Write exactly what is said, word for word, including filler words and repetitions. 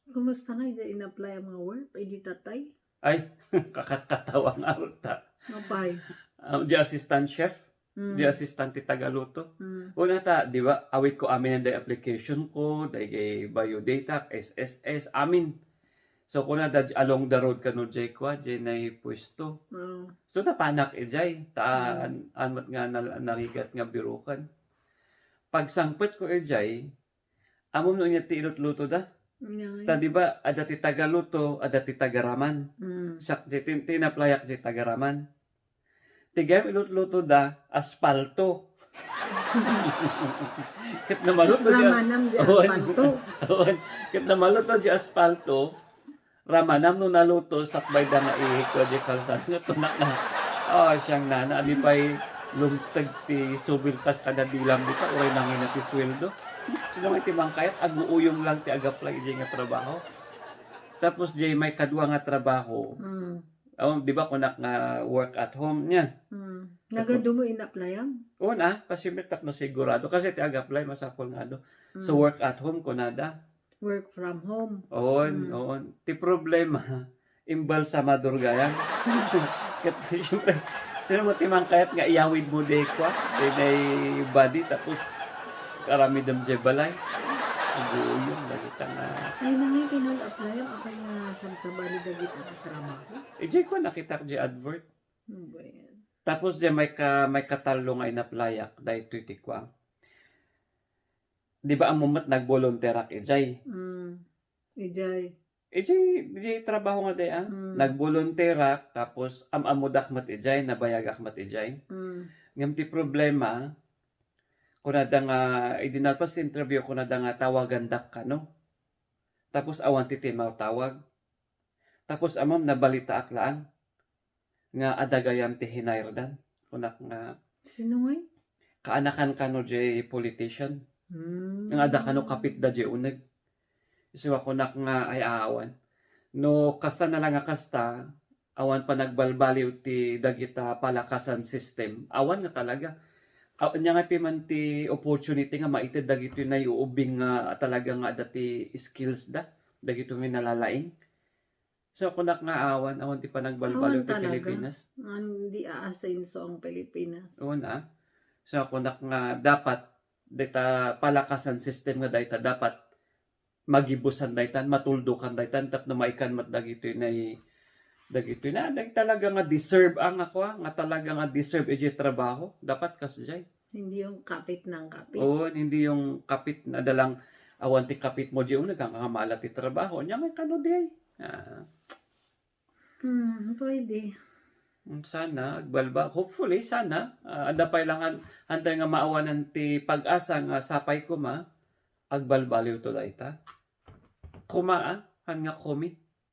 Kumusta nga iti in-apply-am nga work? Idi tatay? Ay, kakatkatawa nga arta. Apay. Ah, di assistant chef, Mm. di assistant ti tagaluto. Mm. Una ta, di ba, awit ko amin ang application ko, dagiti biodata, S S S, amin. So, kuna da, along the road kano, jay kwa, jay nay pwesto. Oo. So, napanak ijay, ta, Mm. an, an met nga nal-, narigat nga birukan. Pagsangpet ko ijay, amom no anya ti ilutluto da. Anya Ta, di ba, ada ti tagaluto, ada ti tagaraman. Mm. Siak, ti, ti, ti in-apply-ak ti tagaraman. Ti gayam ilutluto da, aspalto. Ket namaluto di Ramanam di Awan. aspalto. Awan. Ket namaluto di aspalto, ramanam no naluto, sakbay da nga iko di kalsada nga tunak na. Ah, siyang nana, adi pay lumteg ti subiltas kada dilam dita, uray nangina ti sweldo. Sino nga iti mangkayat, aguuyong lang ti agaplay ijay nga trabaho. Tapos, jay may kadua nga trabaho. Mm. Oh, di ba, kunak nga work at home niya? Mm. Nagadu mo in-apply-am? Oo na, kasi may tapno sigurado. Kasi ti agaplay, masapul nga ado. So, Mm. work at home, kunada. Work from home. On, Mm. on. Ti problema, imbalsamador gayam. Ket, siyempre, sino mo ti mangkayat nga iyawid mo di kwa? Ti nay body, tapos karamidem jay balay. Aguuyong, dagita nga. Ay, nangay kinun-apply-am, apay nga sabsabali dagiti trabaho? Ijay kwa, nakitak jay advert. Ano ba yan? Tapos jay may ka-, may katallo nga in-apply-ak, daytoy ti kwa. Di ba, ammo met nagbolunterak ijay? Mm. Ijay. Ijay, ijay trabaho nga di, ah. Mm. Nagbolunterak, tapos am-ammodak met ijay, nabayagak met ijay. Mm. Ngem ti problema, kunada nga, idi nalpas ti interview, kunada nga tawagandak kano. Tapos awan ti timmawtawag. Tapos amam, nabalitaak laeng nga adda gayam ti hinayerdan. Kunak nga, Sino ngay? kaanakan kano jay politician. Mm. Nga adda kano kapitda jay uneg. Isu a kunak nga, ay, awan. No kasta na lang nga kasta, awan panagbalbaliw ti dagita palakasan system. Awan nga talaga. Aw, anya nga piman ti opportunity nga maited dagitoy naiuubing nga talaga nga adda ti skills da, dagitoy nga nalalaing. So, kunak nga awan, awan ti panagbalbaliw Awan ti talaga. Pilipinas. Nga di aasenso ang Pilipinas. Una. So, kunak nga dapat, dita palakasan system nga dayta, dapat magibusan daytan, matuldukan daytan, tapno maikan met dagitoy nay, dagitoy na, dagiti talaga nga deserve, ang ako, ah, nga talaga nga deserve iti trabaho, dapat kasjay. Hindi yung kapit ng kapit. Oo, hindi yung kapit na dalang awan ti kapit mo, di uneg, ang kamala ti trabaho. Nya, may kano di ay. Ah, Hmm, pwede. mm, sana, agbalba. Hopefully, sana. Ah, adda pay lang han-, hantay nga maawanan ti pag-asa nga sapay koma, agbalbaliw to dayta. Koma, ah, han nga kumi.